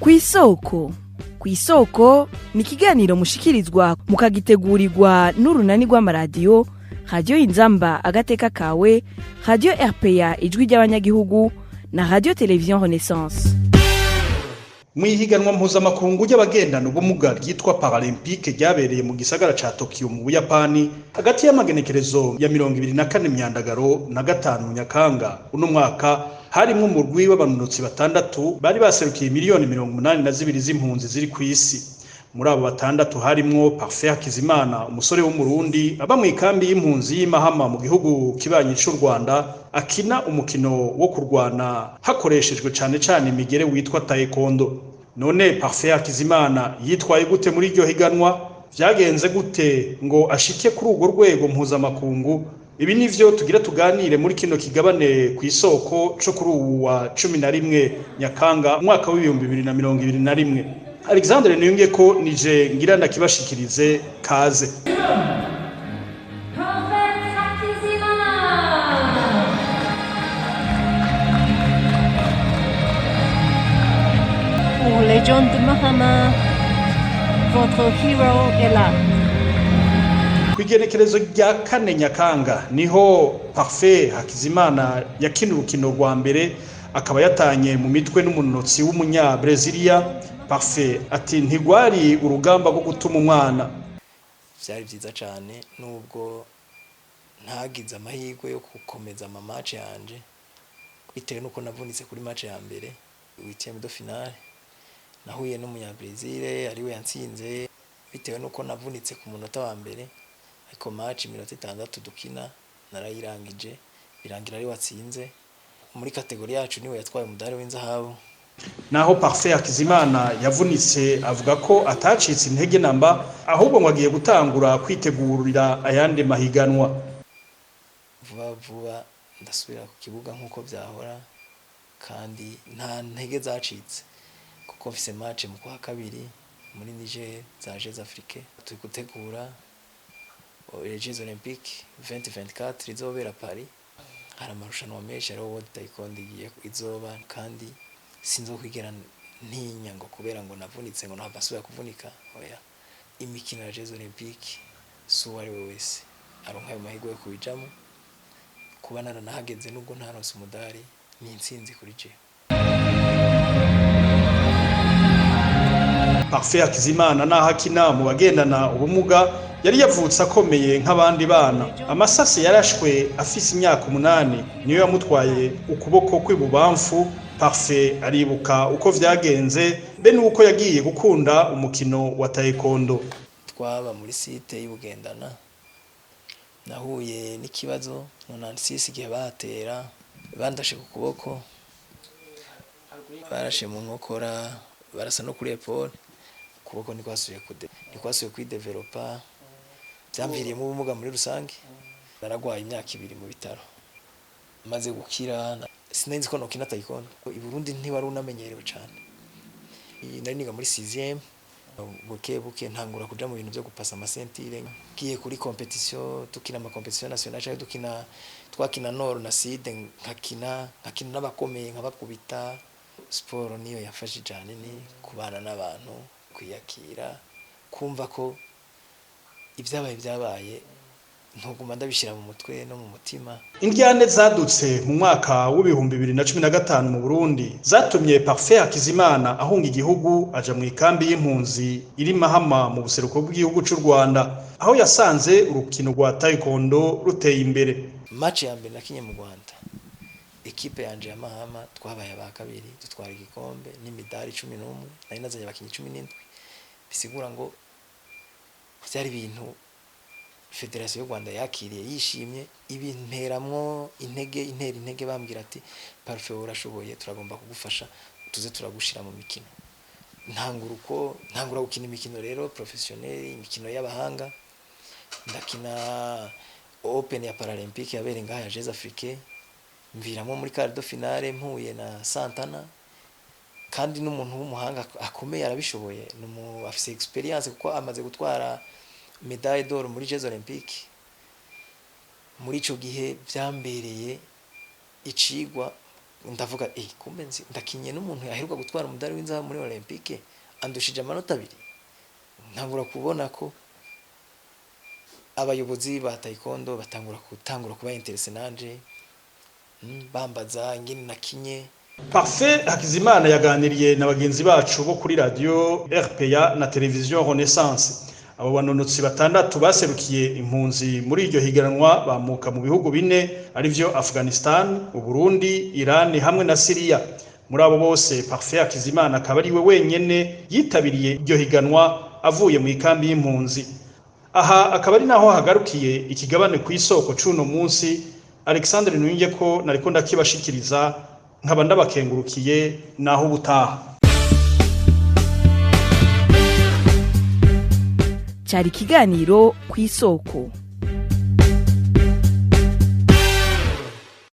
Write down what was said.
Kw'isoko. Kw'isoko ni ikiganiro mushikirizwa mukagitegurirwa n'urunani rw'amaradiyo Radiyo Inzamba Agateka Kawe, Radiyo RPA Ijwi ry'Abanyagihugu na Radiyo Televiziyo Renaissance. Mu ihiganwa mpuzamakungu ry'abagendana ubumuga ryitwa Paralympique ryabereye mu gisagara ca Tokyo mu Buyapani hagati y'amagenekerezo ya 24 Myandagaro na 5 Nyakanga uno mwaka, harimwo umurwi w'abanonotsi batandatu bari baserukiye miliyoni 82 z'impunzi ziri kw'isi. Muri abo batandatu harimwo Parfait Hakizimana, umusore w'Umurundi aba mu ikambi y'impunzi y'Imahama mu gihugu kibanyi c'u Rwanda, akina umukino wo kurwana hakoreshejwe cane cane imigere witwa taekwondo. None Parfait Hakizimana yitwaye gute muri iryo higanwa? Vyagenze gute ngo ashike kuri urwo rwego mpuzamakungu? Ibi nivyo tugira tuganire muri kino kigabane ku Isoko co kuri uwu wa 11 Nyakanga umwaka w'2021. Alexandre Niyungeko nije ngira ndakibashikirize. Kaze. Parfait Hakizimana. Pour les gens de Mahama, votre héros est là. Kw'igenekerezo rya 4 Nyakanga niho Parfait Hakizimana yakina urukino rwa mbere, akaba yatanye mu mitwe n'umunonotsi w'umunya Brezilia. Parfait ati ntigwari urugamba rwo gutuma umwana. Byari byiza cyane, nubwo ntagize amahirwe yo gukomeza ama match yanje bitewe nuko navunitse kuri match ya mbere, huitième de finale. Nahuye n'umunya-Brazil ariwe yantsinze bitewe nuko navunitse ku munota wa mbere, ariko match iminota 6 dukina narayirangije, birangira ari watsinze. Muri catégorie yacu niwe yatwaye umudari w'inzahabu. Naho Parfait Hakizimana yavunitse, avuga ko atacitse intege namba, ahubwo ngo agiye gutangura kwitegurira ayandi mahiganwa. Vuba vuba ndasubira ku kibuga nk'uko byahora, kandi nta ntege zacitse kuko mfise match mu kwa kabiri muri Niger za Jeux Africains. Turi gutegura les Jeux Olympiques 2024 izobera Paris. Hari amarushanwa menshi, hariho World Taekwondo igiye izoba, kandi sinzokwigera ntinya ngo kubera ngo navunitse ngo ntabwo asubira kuvunika. Oya, imikino ya Jeux Olympiques si uwo ari we wese aronka ayo mahirwe yo kubijamo. Kuba naranahageze nubwo ntaronse umudari ni intsinzi kuri jewe. Parfait Hakizimana naho akina mu bagendana ubumuga, yari yavutse akomeye nk'abandi bana. Amasase yarashwe afise imyaka 8 niyo yamutwaye ukuboko kw'ibubamfu. Parfait aribuka uko vyagenze be nuko yagiye gukunda umukino wa taekwondo. Twaba muri site y'Ubugendana. Nahuye n'ikibazo mu 96 igihe bahatera, bandashe ku kuboko, barashe mu nkokora, barasa no kuri épaule. Ukuboko ntikwasubiye kwidevelopa, byamviriyemo ubumuga muri rusange. Naragwaye imyaka 2 mu bitaro. Maze gukira sinari nzi ko nokina taekwondo. I Burundi ntiwari unamenyerewe cane. Nari niga muri 6e. Buke buke ntangura kuja mu bintu byo gupasa ama ceintures, ngiye kuri compétition, dukina ama compétition nationale cyangwa dukina, twakina nord na sud, nkakina n'abakomeye nkabakubita. Siporo niyo yafashe cyane, ni kubana n'abantu, kwiyakira, kumva ko ibyabaye byabaye, ntuguma ndabishyira mu mutwe no mu mutima. Indyane zadutse mu mwaka w'2015 mu Burundi zatumye Parfait Hakizimana ahunga igihugu, aja mu ikambi y'impunzi iri Mahama mu buseruko bw'igihugu c'u Rwanda, aho yasanze urukino rwa taekwondo ruteye imbere. Match ya mbere nakinye mu Rwanda, ekipe yanje ya Mahama twabaye aba kabiri, dutwara igikombe n'imidari 11. Nari nazanye abakinyi 17, bisigura ngo byari ibintu fédération y'u Rwanda yakiriye yishimye, ibimperamwo intege, intera intege, bambwira ati: "Parfait, urashoboye, turagomba kugufasha, tuze turagushira mu mikino." Ntangura uko, ntangura gukina imikino rero professionnel, imikino y'abahanga. Ndakina Open ya Paralympique yabereye ngaha ya Jeux Africains, mviramo muri quart de finale mpuye na Santana, kandi n'umuntu w'umuhanga akomeye, arabishoboye, ni umu afise expérience kuko amaze gutwara médaille d'or muri Jeux Olympiques. Muri ico gihe byambereye icigwa. Ndavuga kumbe nzi ndakinye n'umuntu yaheruka gutwara umudari w'inzahabu muri Olympique, andushije amanota 2. Ntangura kubona ko abayobozi ba taekwondo batangura gutangura kuba intéressé nanje, bambaza ingene nakinye. Parfait Hakizimana yaganiriye na bagenzi bacu bo kuri radio RPA na televiziyo Renaissance. Abo banonotsi batandatu baserukiye impunzi muri iryo higanwa bamuka mu bihugu bine, arivyo Afghanistan, Uburundi, Iran hamwe na Syria. Muri abo bose, Parfait Hakizimana akaba ari we wenyene yitabiriye iryo higanwa avuye mu ikambi y'impunzi. Aha akaba ari naho hagarukiye ikigabane ku isoko c'uno munsi. Alexandre Nuyinge ko nariko ndakibashikiriza, nkaba ndabakengurukiye. Naho ubutaha. Cyari ikiganiro ku isoko.